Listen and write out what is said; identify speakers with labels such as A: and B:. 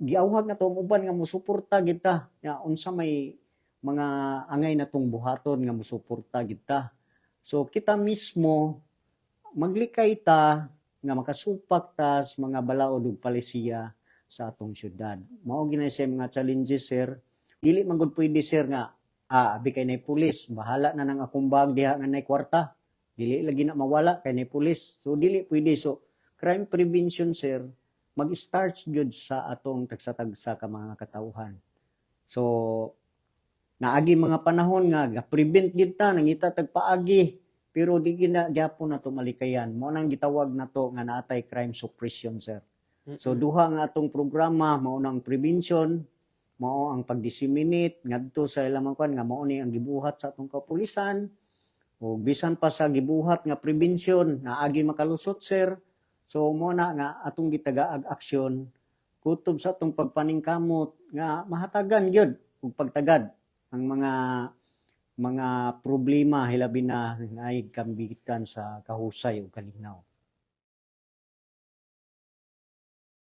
A: Giawhag nato ang uban nga mosuporta kita nga unsa may mga angay natong buhaton nga mosuporta kita. So kita mismo maglikay ta nga makasupak ta sa mga balaod ug palisiya sa atong syudad. Mao gyud na siya mga challenges, sir. Dili man gud pwede, sir, nga abi kay nay pulis, bahala na nang akong bag diha nga nay kwarta. Dili lagi na mawala kay nay pulis. So dili pwede. So crime prevention, sir, mag-start gyud sa atong tagsa-tagsa ka mga katawhan. So naagi mga panahon nga ga-prevent gid ta, nangita tag paagi, pero di gina gyapon nato malikayan. Mao nang gitawag nato nga naatay crime suppression, sir. So duha nga atong programa, mao nang prevention, mao ang pag-disseminate ngadto sa ilang mga kuan nga mao ni ang gibuhat sa atong kapulisan. O bisan pa sa gibuhat nga prevention, naagi makalusot, sir. So mo na nga atong gitagaag aksyon kutob sa atong pagpaningkamot nga mahatagan gyud ug pagtagad ang mga problema, hilabi na naay kambitan sa kahusay ug kalinaw.